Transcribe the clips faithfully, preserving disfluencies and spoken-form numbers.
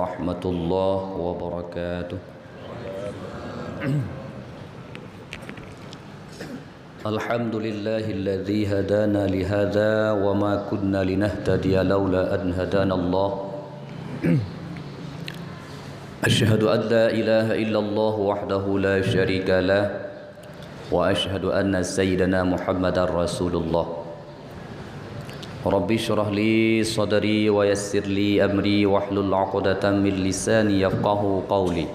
Warahmatullahi wabarakatuh. Alhamdulillahilladzi hadana lihadza wa ma kunna linahtadiya laula an hadanallah. Asyhadu an la ilaha illallah wahdahu la syarika lah, wa asyhadu anna sayyidana Muhammadar Rasulullah. Rabbi syrah li sadri wa yassir li amri wahlul uqdatam min lisani yafqahu qawli.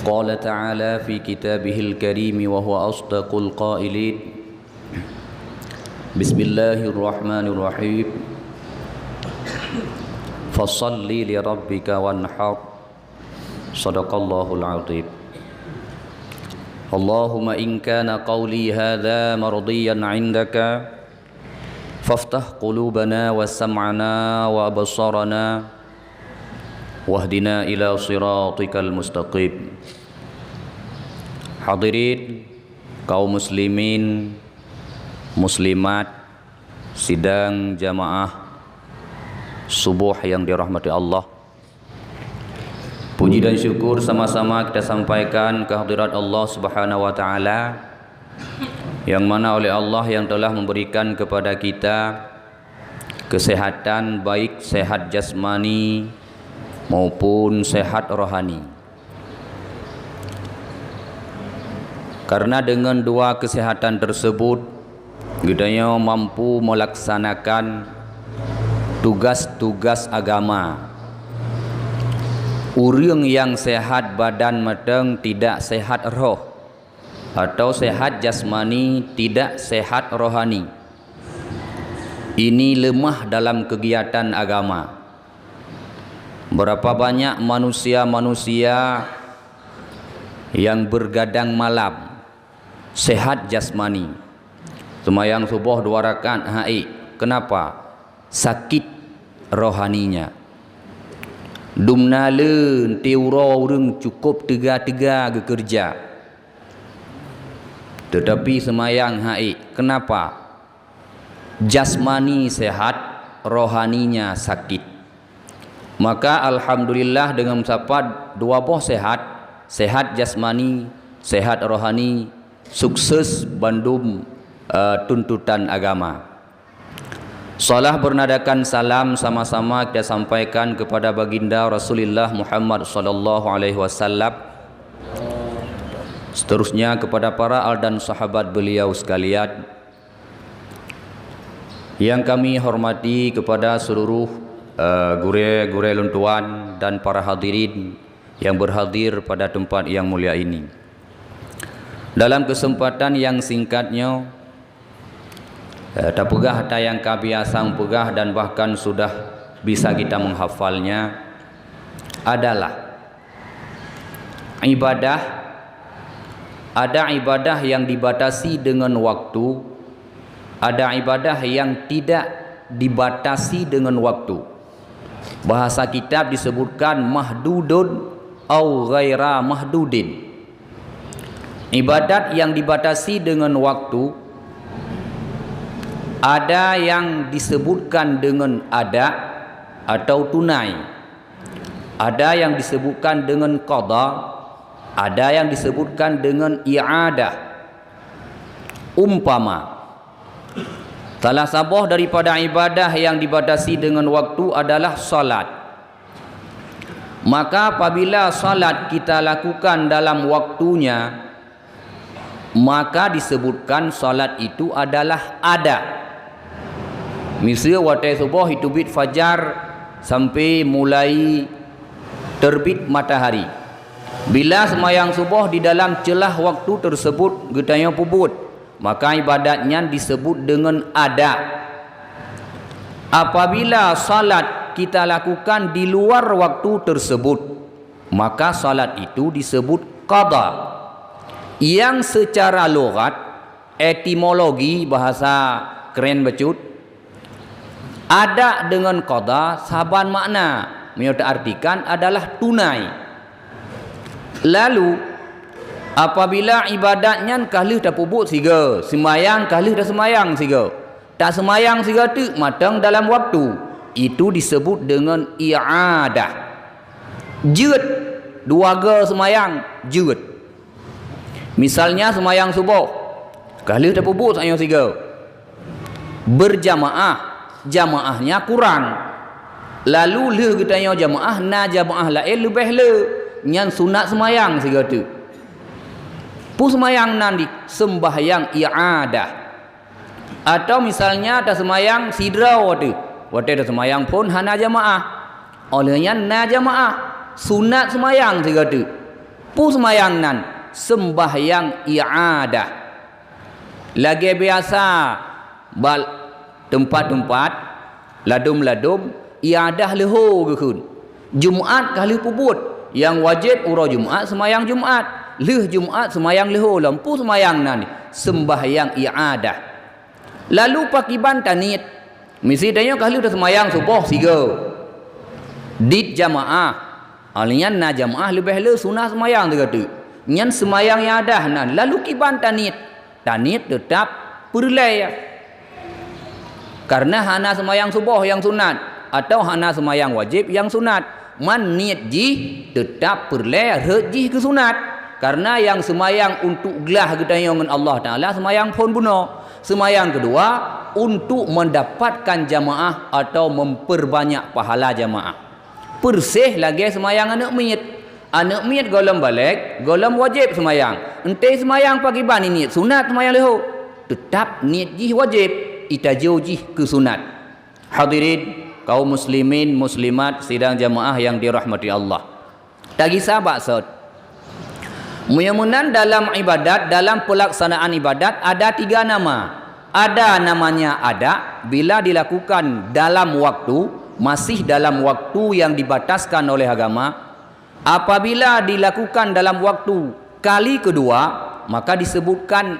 Qala ta'ala fi kitabihil karimi wa huwa asdaqul qailin. Bismillahirrahmanirrahim. Fasalli li rabbika wanhar. Sadaqallahul azim. Allahumma in kana qawli hadza mardiyan 'indaka, faftah qulubana wa sam'ana wa absarana, wahdina ila siratikal mustaqim. Hadirin kaum muslimin, muslimat, sidang jamaah subuh yang dirahmati Allah. Puji dan syukur sama-sama kita sampaikan kehadirat Allah Subhanahu wa Ta'ala, yang mana oleh Allah yang telah memberikan kepada kita kesehatan, baik sehat jasmani maupun sehat rohani. Karena dengan dua kesehatan tersebut, geutanyoe mampu melaksanakan tugas-tugas agama. Ureuëng nyang sehat badan mantong tidak sehat roh, atau sehat jasmani tidak sehat rohani. Ini lemah dalam kegiatan agama. Berapa banyak manusia-manusia yang bergadang malam, sehat jasmani, seumayang suboh dua rakaat, hai, kenapa? Sakit rohaninya. Dumna le, ti uroe ureuëng cukup teuga-teuga geukeureuja, teutapi seumayang, hai, kenapa? Jasmani sehat, rohaninya sakit. Maka alhamdulillah, dengan meusapat dua boh sehat, sehat jasmani, sehat rohani, sukses bandum, eh, tuntutan agama. Salah bernadakan salam sama-sama kita sampaikan kepada Baginda Rasulullah Muhammad sallallahu alaihi wasallam. Seterusnya kepada para al dan sahabat beliau sekalian. Yang kami hormati kepada seluruh, eh, gurée-gurée lôn tuan dan para hadirin yang berhadir pada tempat yang mulia ini. Dalam kesempatan yang singkat nyoe, eh, tapeugah ata nyang ka biasa meupeugah dan bahkan sudah bisa kita menghafalnya adalah ibadah, ada ibadah yang dibatasi dengan waktu, ada ibadah yang tidak dibatasi dengan waktu. Bahasa kitab disebutkan mahdudun au ghaira mahdudin. Ibadat yang dibatasi dengan waktu, ada yang disebutkan dengan ada atau tunai, ada yang disebutkan dengan qada, ada yang disebutkan dengan i'adah. Umpama, salah saboh daripada ibadah yang dibatasi dengan waktu adalah salat. Maka apabila salat kita lakukan dalam waktunya, maka disebutkan salat itu adalah ada. Miseue watée suboh iteubiet fajar sampai mulai terbit matahari. Bila seumayang suboh di dalam ceulah waktu tersebut geutanyoe peubuet, maka ibadat nyan disebut deungon ada. Apabila salat kita lakukan di luar waktu tersebut, maka salat itu disebut qada. Yang secara lughat, etimologi, bahasa keren bacut, ada deungon qada saban makna, meunyoe teuartikan adalah tunai. Lalu, apabila ibadat nyan ka lheueh tapeubuet sigoe, seumayang ka lheueh taseumayang sigoe, taseumayang sigoe teuk mantong dalam waktu, Itu disebut dengan i'adah. Jeuet, dua go seumayang, jeuet. Misalnya seumayang suboh, ka lheueh tapeubuet tanyoe sigoe. Berjamaah, jamaahnya kurang. Lalu lheueh geutanyoe jamaah, na jamaah laén leubeh le, nyan sunat seumayang sigoe teuk. Peue seumayang nan di sembahyang i'adah. Atau misalnya taseumayang sidroe teuh, watée taseumayang phon hana jamaah. Óh lheueh nyan na jamaah, sunat seumayang sigoe teuk. Peue seumayang nan? Sembahyang i'adah. Lagée biasa, bak teumpat-teumpat, ladum-ladum, i'adah leuho geukheun. Jumat ka lheueh peubuet, nyang wajéb uroe Jumat seumayang Jumat. Lheueh Jumat seumayang leuho lom. Peue seumayang nan? Sembahyang i'adah. Lalu pakiban taniet. Miseue tanyoe ka lheueh taseumayang suboh sigoe. Dit jamaah. Óh lheueh nyan na jamaah leubeh le sunat seumayang sigoe teuk. Nyan seumayang i'adah nan. Lalu kiban taniet. Taniet teutab peureulée. Karena hana seumayang suboh nyang sunat, atau hana seumayang wajéb nyang sunat. Man niet jih teutab peureulée rhot jih keu sunat. Karena nyang seumayang untuk glah geutanyoe ngon Allah Taala seumayang phon bunoe. Seumayang keudua untuk mendapatkan jamaah atau memperbanyak pahala jamaah. Peureuseh lagée seumayang aneuëk miet. Aneuëk miet gohlom balek, gohlom wajéb seumayang. Enté seumayang pakiban niet, sunat seumayang leuho. Teutab niet jih wajéb, itajo jih keu sunat. Hadirin, kaum muslimin, muslimat, sidang jamaah yang dirahmati Allah. Tagisa bak sot. Meunyoe meunan dalam ibadat, dalam pelaksanaan ibadat ada tiga nama. Ada namanya ada bila dilakukan dalam waktu, masih dalam waktu yang dibataskan oleh agama. Apabila dilakukan dalam waktu kali kedua, maka disebutkan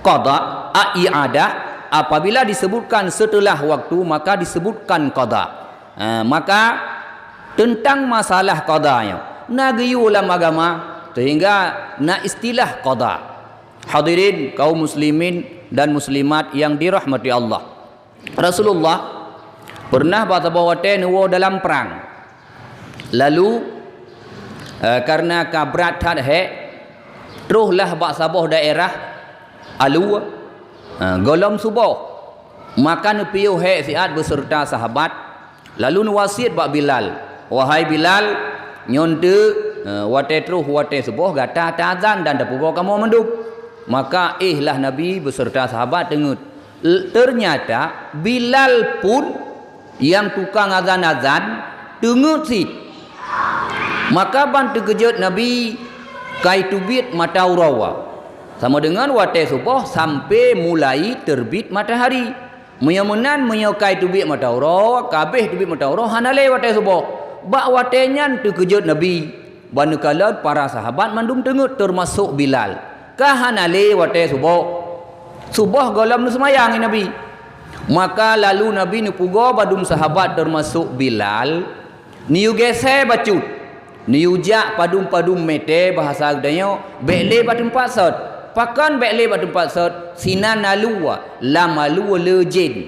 qada, a, i'adah. Apabila disebutkan setelah waktu, maka disebutkan qada. Ha, maka tentang masalah qada nyoe, na geuyue lam agama sehingga na istilah qada. Hadirin kaum muslimin dan muslimat yang dirahmati Allah. Rasulullah pernah bak saboh watée neuwoe dalam prang. Lalu, eh, karena ka brat that hék, troh lah bak saboh daerah alue, eh, gohlom suboh. Maka neupiôh hék siat beuseureuta sahabat, lalu neuwasiet bak Bilal, "Wahai Bilal, nyoe teuk, eh, watée troh watée suboh gata taazan dan tapeugoe kamoe mandum." Maka éh lah Nabi beuseureuta sahabat teungeut. L-, ternyata Bilal pun nyang tukang azan-azan teungeut cit. Maka ban teukeujot Nabi kai teubiet mata uroe, sama deungon watée suboh sampoe mulai teubiet matahari. Meunyoe meunan, meunyoe kai teubiet mata uroe, ka abéh teubiet mata uroe, hana lé watée suboh. Bak watée nyan teukeujot Nabi. Ban neukalon para sahabat mandum teungeut, teumasok Bilal. Ka hana lé watée suboh. Suboh gohlom neuseumayang, Nabi. Maka lalu Nabi neupeugoe bandum sahabat teumasok Bilal, neuyue geusée bacut. Neuyue jak padum-padum meté, bahasa geutanyoe, bék lé bak teumpat sot. Pakon bék lé bak teumpat sot? Sinan alue, lam alue le jén.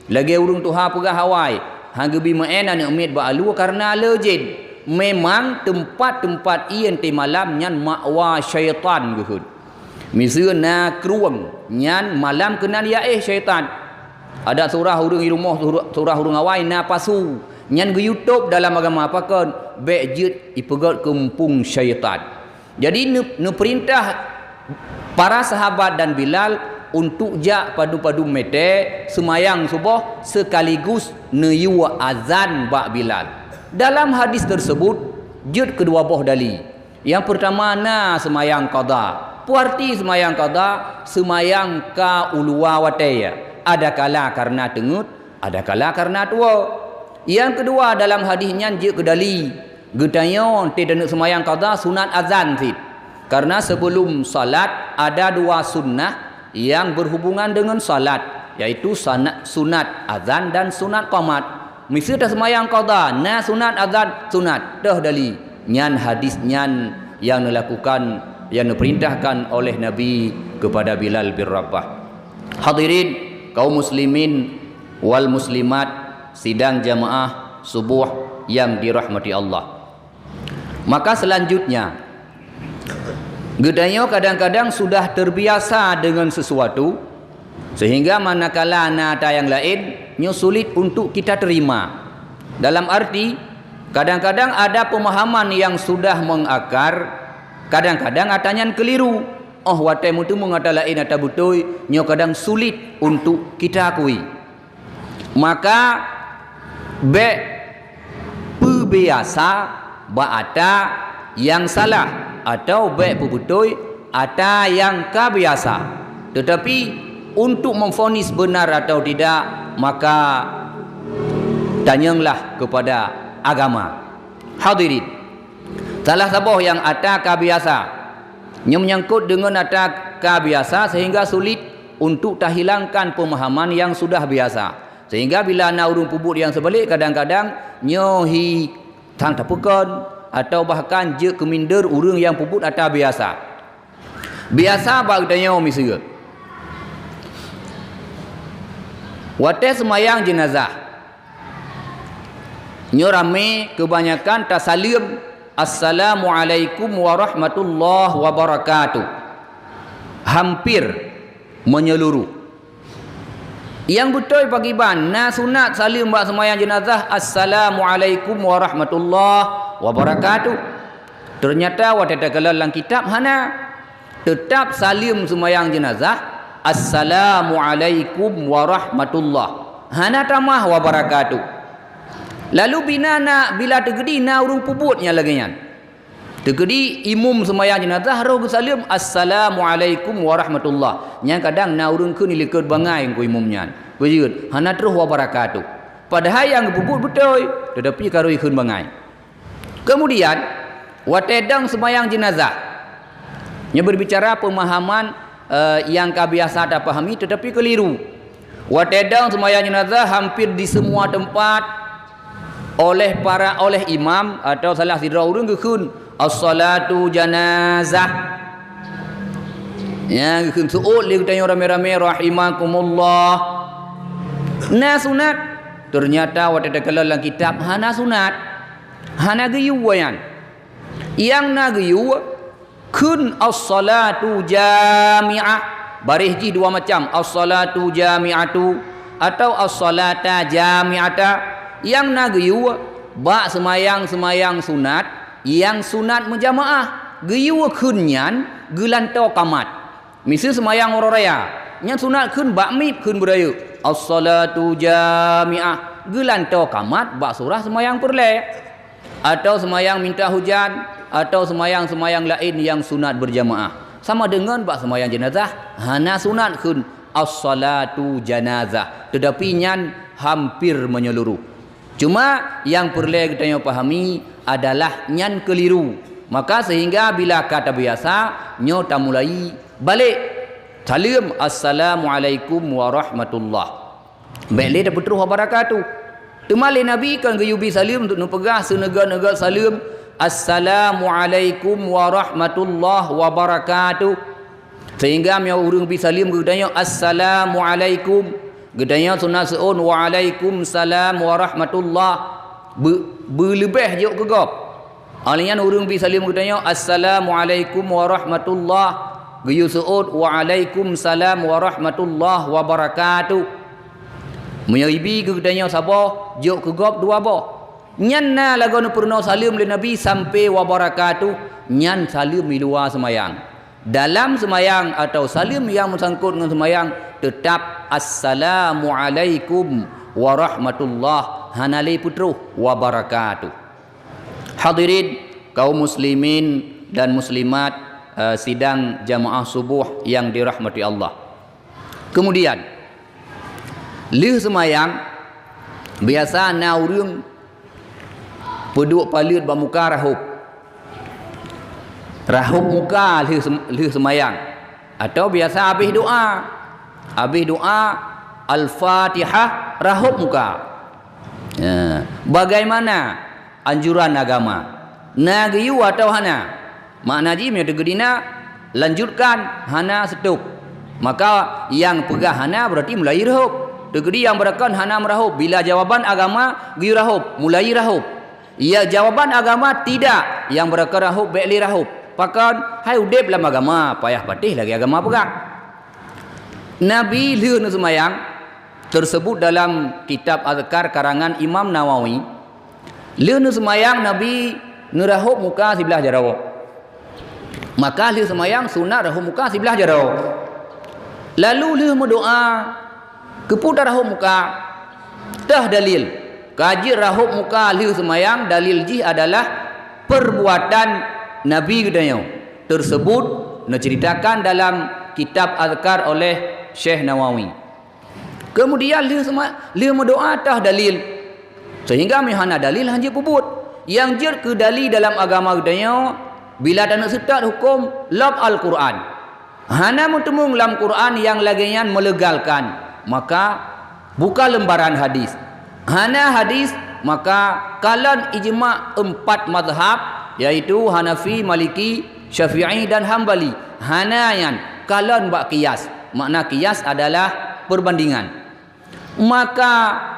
Lagée ureuëng tuha peugah awai, han geubi meu'én aneuëk miet bak alue kareuna le jén. Memang teumpat-teumpat ie nte malam nyan ma'wa syaitan geukheun. Miseue na krueng, nyan malam keunan yaéh syaitan. Adak surah ureuëng i rumoh, surah, surah ureuëng awai na pasu. Nyan geuyue tôb dalam agama, pakon? Bék jeuet ipeugét keu muphom syaitan. Jadi, neu-, neupeurintah para sahabat dan Bilal untuk jak padum-padum meté seumayang suboh, sekaligus neuyue azan bak Bilal. Dalam hadis tersebut, jeuet keudua boh dali. Nyang peurtama na seumayang qada. Peue arti seumayang qada? Seumayang ka u luwa watée. Adakala kareuna teungeut, adakala kareuna tuwoe. Nyang keudua, dalam hadis nyan jeuet keu dali. Geutanyoe teudeuneuek seumayang qada sunat azan cit. Kareuna seubeulom salat ada dua sunnah nyang beuhubungan deungon salat, yaitu sana-, sunat azan dan sunat qomat. Miseue taseumayang qada, na sunat azan, sunat, toh dali. Nyan hadis nyan nyang neulakukan, nyang neupeurintahkan oleh Nabi keupada Bilal bin Rabah. Hadirin, kaum muslimin wal muslimat, Sidang jamaah subuh yang dirahmati Allah. Maka selanjutnya, geutanyoe kadang-kadang sudah terbiasa dengan sesuatu, sehingga manakala na ata nyang laén, nyoe sulit untuk kita terima. Dalam arti, kadang-kadang ada pemahaman yang sudah mengakar, kadang-kadang ata nyan keliru. Oh, watée meuteumé ata laén ata beutôi, nyoe kadang sulit untuk kita akui. Maka bék peubiasa bak ata nyang salah, atau bék peubeutôi ata nyang ka biasa. Tetapi untuk memvonis benar atau tidak, maka tanyonglah kepada agama. Hadirin, salah saboh nyang ata ka biasa, nyoe menyangkut dengan ata ka biasa sehingga sulit untuk tahilangkan pemahaman yang sudah biasa. Sehingga bila na ureuëng peubuet nyang seubalek, kadang-kadang nyoe hi thang tapeukon atau bahkan jeuet keu minder ureuëng nyang peubuet ata biasa. Biasa bak geutanyoe miseue, watée seumayang jeunazah, nyoe ramé keubanyakan tasaleuem, "Assalamualaikum warahmatullahi wabarakatuh." Hampir menyeluruh. Nyang beutôi pakriban, na sunat saleuem bak seumayang jeunazah, "Assalamualaikum warahmatullahi wabarakatuh." Teunyata watée takalon lam kitab hana. Teutab saleuem seumayang jeunazah, "Assalamualaikum warahmatullah." Hana tamah "wabarakatuh". Lalu bina na, bila teugeudi na ureuëng peubuet nyang lagée nyan. Teukeudi imum seumayang jeunazah roh geusaleuem, "Assalamualaikum warahmatullah." Nyang kadang na ureuëng kheun ilikot bangai ngon imum nyan. Beujeuet, hana troh "wabarakatuh". Padahai nyang geupeubuet beutôi, tetapi ka roh ikheun bangai. Kemudian, watée dong seumayang jeunazah, nyoe berbicara pemahaman eh, nyang ka biasa tapahami tetapi keliru. Watée dong seumayang jeunazah hampir di semua tempat oleh para, oleh imam atau salah sidroe ureuëng geukheun, "As-salatu janazah." Nyang geukheun seuôt lé geutanyoe ramé-ramé, "Rahimakumullah." Na sunat, teunyata watée takalon lam kitab hana sunat. Hana geuyue nyan. Nyang na geuyue, kheun "As-salatu jami'ah". Baréh jih dua macam, "As-salatu jami'atu" atau "As-salata jami'ata". Nyang na geuyue bak seumayang-seumayang sunat, nyang sunat meujamaah. Geuyue kheun nyan geulantoe ka mat. Miseue seumayang uroe raya, nyan sunat kheun bak mieb kheun beurayeuk, "As-salatu jami'ah", geulantoe ka mat bak surah seumayang peureulée. Atau seumayang minta hujan, atau seumayang-seumayang laén nyang sunat beujamaah. Sama deungon bak seumayang jeunazah, hana sunat kheun "As-salatu janazah", tetapi nyan hampir menyeluruh. Cuma nyang peureulée geutanyoe pahami adalah nyan keliru. Maka sehingga bila ka tabiasa, nyoe tamulai balek saleuem, "Assalamualaikum warahmatullah." Bék lé tapeutroh "wabarakatuh". Teuma lé Nabi kon geuyue bi saleuem untuk neupeugah seuneugét-neugét saleuem, "Assalamualaikum warahmatullahi wabarakatuh." Sehingga meunyoe ureuëng bi saleuem geutanyoe, "Assalamualaikum", geutanyoe sunat seuôt, "Waalaikumsalam warahmatullah", beu-, beuleubeh jok keu gob. Óh lheueh nyan ureuëng bi saleuem geutanyoe, "Assalamualaikum warahmatullah", geuyue seuôt, "Waalaikumsalam warahmatullahi wabarakatuh". Meunyoe ibi keu geutanyoe saboh, jok keu gob dua boh. Nyan na lagoe neupeurunoe saleuem lé Nabi sampai "wabarakatuh", nyan saleuem di luwa seumayang. Dalam seumayang atau saleuem nyang meusangkot ngon seumayang, teutab "Assalamualaikum warahmatullah", hana lé peutroh "wabarakatuh". Hadirin kaum muslimin dan muslimat, eh, sidang jamaah subuh yang dirahmati Allah. Kemudian, lheueh seumayang, biasa na ureuëng peuduek paleuet bak muka rahôb. Rahôb muka lheueh sem-, lheueh seumayang. Atau biasa habéh doa. Habéh doa Al-Fatihah, rahôb muka. Ya, bagaimana anjuran agama? Na geuyue atawa hana? Makna jih meunyoe teugeudi na, lanjutkan, hana, stop. Maka nyang peugah hana berarti mulai rahôb. Teukeudi nyang beurakan hana meurahôb, bila jawaban agama geuyue rahôb, mulai rahôb. Ya, jawaban agama tidak, nyang beurakan rahôb bék lé rahôb. Pakon? Hai udeb lam agama, payah patéh lagée agama peugah. Nabi lheueh neuseumayang, teuseubut dalam kitab Azkar karangan Imam Nawawi, lheueh neuseumayang Nabi neurahôb muka siblaih jaroe. Maka lheueh seumayang sunat rahôb muka siblaih jaroe. Lalu lheueh meudoá, keupeue tarahôb muka? Teuh dalil. Ka jeuet rahôb muka lheueh seumayang, dalil jih adalah perbuatan Nabi geutanyoe. Teuseubut neuceuritakan dalam kitab Azkar oleh Syekh Nawawi. Keumudian lheueh seuma-, lheueh meudoá teuh dalil. Seuhingga meuhana dalil hana jeuet peubuet. Nyang jeuet keu dalil dalam agama geutanyoe, bila taneuk seutôt hukôm, lom Al-Qur'an. Hana meuteumong lam Qur'an nyang lagée nyan meulegalkan, maka buka lembaran hadis. Hana hadis, maka kalon ijma' empat mazhab, yaitu Hanafi, Maliki, Syafi'i, dan Hambali. Hana nyan, kalon bak kias. Makna kias adalah perbandingan. Maka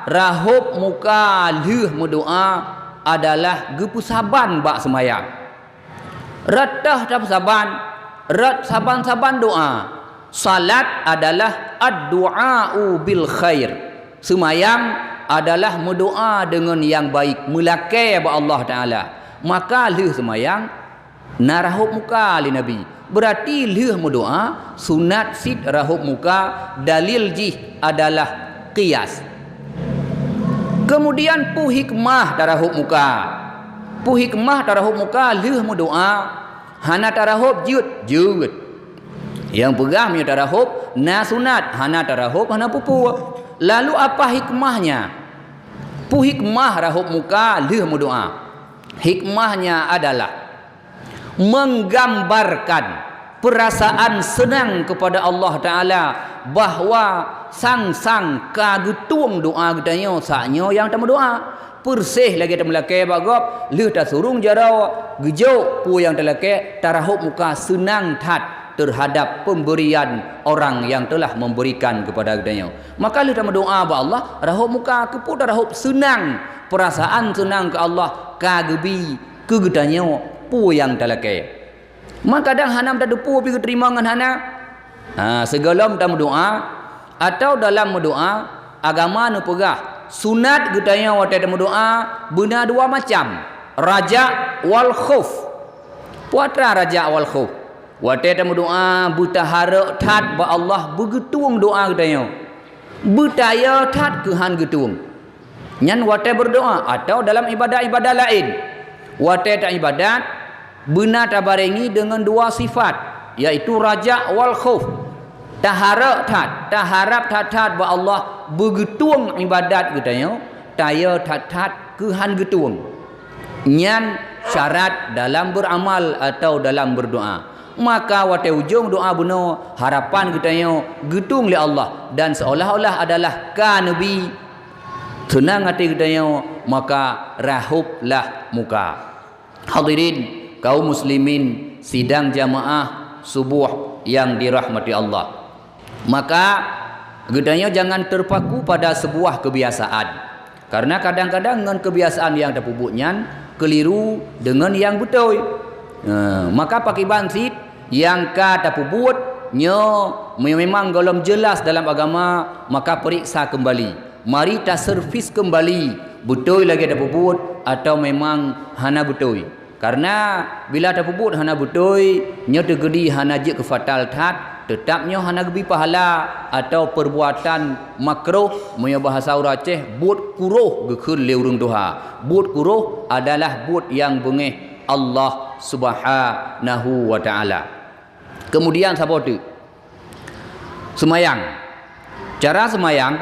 rahôb muka lheueh meudoá adalah geupeusaban bak seumayang. Rot teuh tapeusaban, rot saban-saban doá. Salat adalah ad-du'a'u bil khair. Seumayang adalah meudoá deungon nyang baik, meulakée bak Allah Taala. Maka lheueh seumayang, na rahôb muka lé Nabi. Beurati lheueh meudoá, sunat cit rahôb muka, dalil jih adalah kias. Keumudian peue hikmah tarahôb muka? Peue hikmah tarahôb muka lheueh meudoá? Hana tarahôb jeuet? Jeuet. Nyang peugah meunyoe tarahôb na sunat, hana tarahôb hana peue-peue. Lalu apa hikmahnya? Peue hikmah rahôb muka lheueh meudoá? Hikmahnya adalah menggambarkan perasaan seunang keupada Allah Taala bahwa sang-sang ka geutueng doá geutanyoe saat nyoe nyang tameudoá. Peureséh lagée tameulakée bak gob, lheueh tasurong jaroe, geujok peue nyang talakée, tarahôb muka seunang that teuhadab peumberian orang nyang teulah memberikan keupada geutanyoe. Maka lheueh tameudoá bak Allah, rahôb muka keupeue tarahôb seunang, peurasaan seunang keu Allah ka geubi keu geutanyoe peue nyang talakée. Ma kadang hana tateupeue pih geuteurimong ngon hana. Ha, sigohlom tameudoá atawa dalam meudoá, agama neupeugah sunat geutanyoe watée tameudoá beuna dua macam, raja' wal khauf. Peue atra raja' wal khauf? Watée tameudoá beutaharok that bak Allah beugeutueng doá geutanyoe. Beutaya that keuhan geutueng. Nyan watée meudoá atawa dalam iébadat-iébadat laén. Watée taiébadat, beuna tabarengi deungon dua sifat, yaitu raja' wal khauf. Taharok that, taharab that-that bak Allah beugeutueng iébadat geutanyoe, taya that-that keuhan geutueng. Nyan syarat dalam beuramal atawa dalam meudoá. Maka watée ujong doá bunoe, harapan geutanyoe geutueng lé Allah dan seolah-olah adalah ka neubi seunang até geutanyoe, maka rahôblah muka. Hadirin kaum muslimin sidang jamaah suboh nyang dirahmati Allah. Maka geutanyoe jangan terpaku pada sebuah kebiasaan. Karena kadang-kadang ngon kebiasaan nyang tapeubuet nyan keliru deungon nyang beutôi. Eh, maka pakriban cit nyang ka tapeubuet nyoe, meunyoe memang gohlom jelas dalam agama, maka periksa keumbali. Mari taservis keumbali, beutôi lagée tapeubuet atawa memang hana beutôi. Karena bila tapeubuet hana beutôi, nyoe teukeudi hana jeuet keu fatal that, teutab nyoe hana geubi pahala atawa perbuatan makruh, meunyoe bahasa ureuëng Aceh, buet kuroh geukheun lé ureuëng tuha. Buet kuroh adalah buet nyang beungéh Allah Subhanahu wa Taala. Kemudian saboh teuk? Seumayang. Cara seumayang,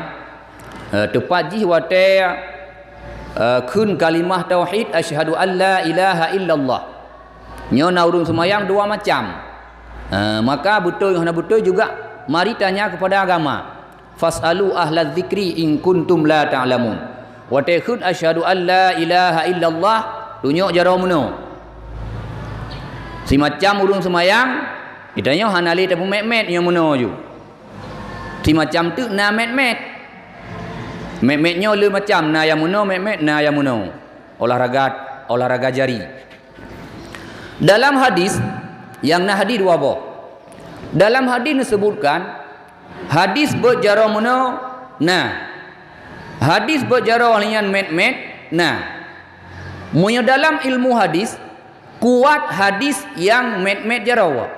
eh, teupat jih watée, eh, kheun kalimah tauhid, "Asyhadu an la ilaha illallah." Nyoe na ureuëng seumayang dua macam. Eh, maka beutôi hana beutôi juga, mari tanya keupada agama. "Fas'alu ahla dzikri in kuntum la ta'lamun." Watée kheun, "Asyhadu an la ilaha illallah," tunyok jaroe meunoe. Simacam ureuëng seumayang, geutanyoe hana lé tapeumét-mét nyoe meunoe ju. Simacam teuk na mét-mét. Mét-mét nyoe le macam, na nyang meunoe mét-mét, na nyang meunoe olahraga, olahraga jari. Dalam hadis, nyang na hadis dua boh. Dalam hadis disebutkan, hadis beuet jaroe meunoe na. Hadis beuet jaroe nyan mét-mét na. Meunyoe dalam ilmu hadis, kuat hadis nyang mét-mét jaroe.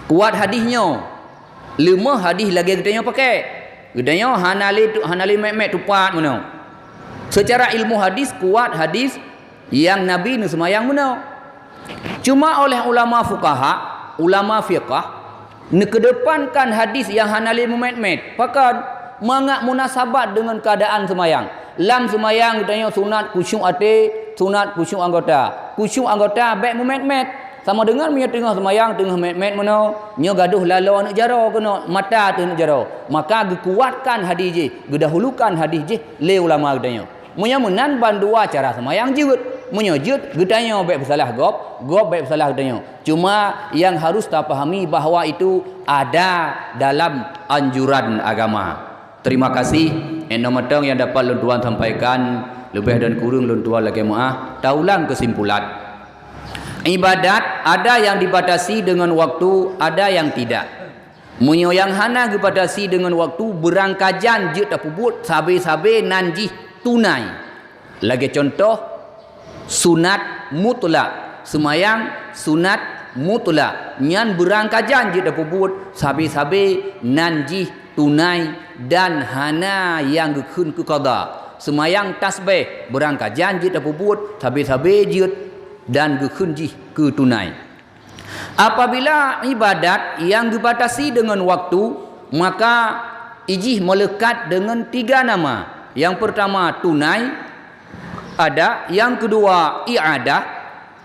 Kuat hadis nyoe, leumah hadis lagée geutanyoe pakai. Geutanyoe hana lé, hana lé mét-mét tupat meunoe. Seucara ilmu hadis, kuat hadis nyang Nabi neuseumayang meunoe. Cuma oleh ulama fuqaha, ulama fiqah, neukedepankan hadis nyang hana lé meumét-mét. Pakon? Mangat munasabat deungon keuadaan seumayang. Lam seumayang geutanyoe sunat khusyuk até, sunat khusyuk anggota. Khusyuk anggota bék meumét-mét. Sama deungon meunyoe teungoh seumayang, teungoh mét-mét meunoe, nyoe gadôh laloe aneuëk jaroe keunoe, mata teuh aneuëk jaroe. Maka geukuatkan hadis jih, geudahulukan hadis jih lé ulama geutanyoe. Meunyoe meunan bandua cara seumayang jeuet. Meunyoe jeuet, geutanyoe bék peusalah gob, gob bék peusalah geutanyoe. Cuma nyang harus tapahami bahwa itu ada dalam anjuran agama. Terima kasih, eh, nyoe mantong nyang dapat lôn tuan sampaikan, leubeh dan kureueng lôn tuan lakée meuáh. Taulang keusimpulan. Ibadat ada yang dibatasi dengan waktu, ada yang tidak. Meunyoe nyang hana geubatasi deungon waktu, beurangkajan jeuet tapeubuet sabe-sabe nan jih tunai. Lagée cuntoh, sunat mutlak, seumayang sunat mutlak, nyan beurangkajan jeuet tapeubuet sabe-sabe nan jih tunai dan hana nyang geukheun keu qadha. Seumayang tasbeh beurangkajan jeuet tapeubuet sabe-sabe jeuet dan geukheun jih keu tunai. Apabila ibadat nyang geubatasi deungon waktu, maka ijih meulekat deungon tiga nama. Nyang peurtama tunai, ada, nyang keudua i'adah,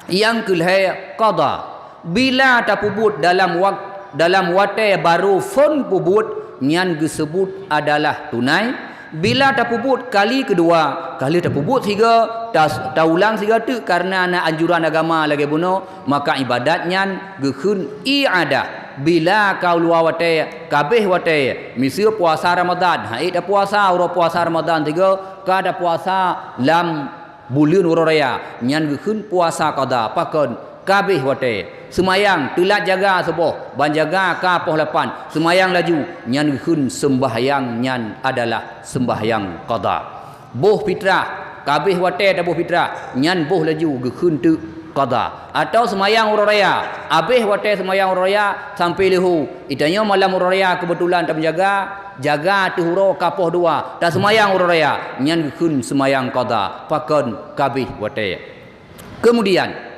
nyang keulhée qadha. Bila tapeubuet dalam wak-, dalam watée barô phon peubuet, nyan geuseubut adalah tunai. Bila tapeubuet kali keudua, ka lheueh tapeubuet sigoe, ta-, taulang sigoe teuk kareuna na anjuran agama lagée bunoe, maka ibadat nyan geukheun i'adah. Bila ka luwa watée, ka abéh watée, miseue puasa Ramadhan, han ék tapuasa uroe puasa Ramadhan sigoe, ka tapuasa lam buleuen uroe raya, nyan geukheun puasa qadha. Pakon? Ka abéh watée. Seumayang teulat jaga suboh, ban jaga ka poh lapan, seumayang laju, nyan geukheun seumbahyang nyan adalah seumbahyang qadha. Boh fitrah, ka abéh watée taboh fitrah, nyan boh laju geukheun teuk qadha. Atawa seumayang uroe raya, abéh watée seumayang uroe raya sampoe leuhô, geutanyoe malam uroe raya keubeutulan tameujaga, jaga ateueh uroe ka poh dua, taseumayang uroe raya, nyan geukheun seumayang qadha, pakon? Ka abéh watée. Keumudian,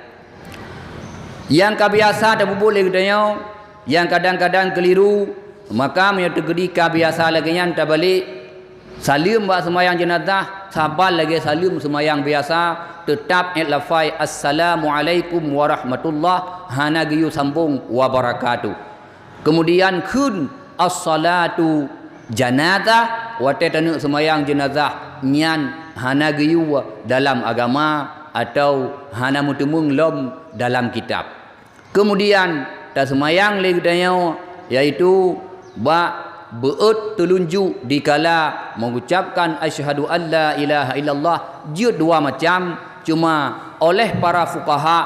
nyang ka biasa tapeubuet lé geutanyoe, nyang kadang-kadang keuliru, maka meunyoe teukeudi ka biasa lagée nyan tabalek, saleuem bak seumayang jeunazah, saban lagée saleuem seumayang biasa, teutab ék lafai, "Assalamualaikum warahmatullah," hana geuyue sambong "wabarakatuh." Keumudian kheun, "As-salatu janazah," watée taneuk seumayang jeunazah, nyan hana geuyue dalam agama atawa hana meuteumeung lom dalam kitab. Keumudian, taseumayang lé geutanyoe, yaitu bak beuet teulunjuk dikala mengucapkan asyhadu an la ilaha illallah, jeuet dua macam, cuma oleh para fuqaha,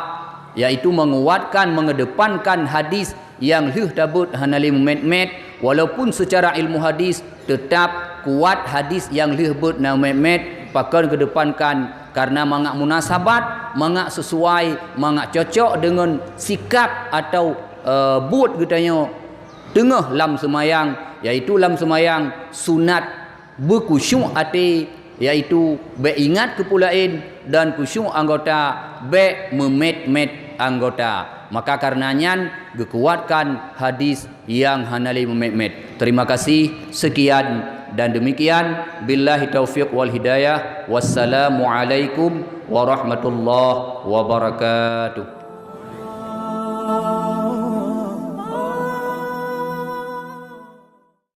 yaitu menguatkan, mengedepankan hadis nyang lheueh tabeuet hana lé meumet-met, walaupun seucara ilmu hadis teutab kuat hadis nyang lheueh beuet na meumet-met, pakon geudepankan, kareuna mangat munasabat, mangat seusuai, mangat cocok deungon sikap atawa, eh, buet geutanyoe teungoh lam seumayang, yaitu lam seumayang sunat beukhusyuk até, yaitu bék ingat keu peue laén, dan khusyuk anggota, bék meumet-met anggota. Maka kareuna nyan geukuatkan hadis nyang hana lé meumet-met. Terima kasih. Sekian dan demikian. Billahi taufiq wal hidayah. Wassalamualaikum warahmatullahi wabarakatuh.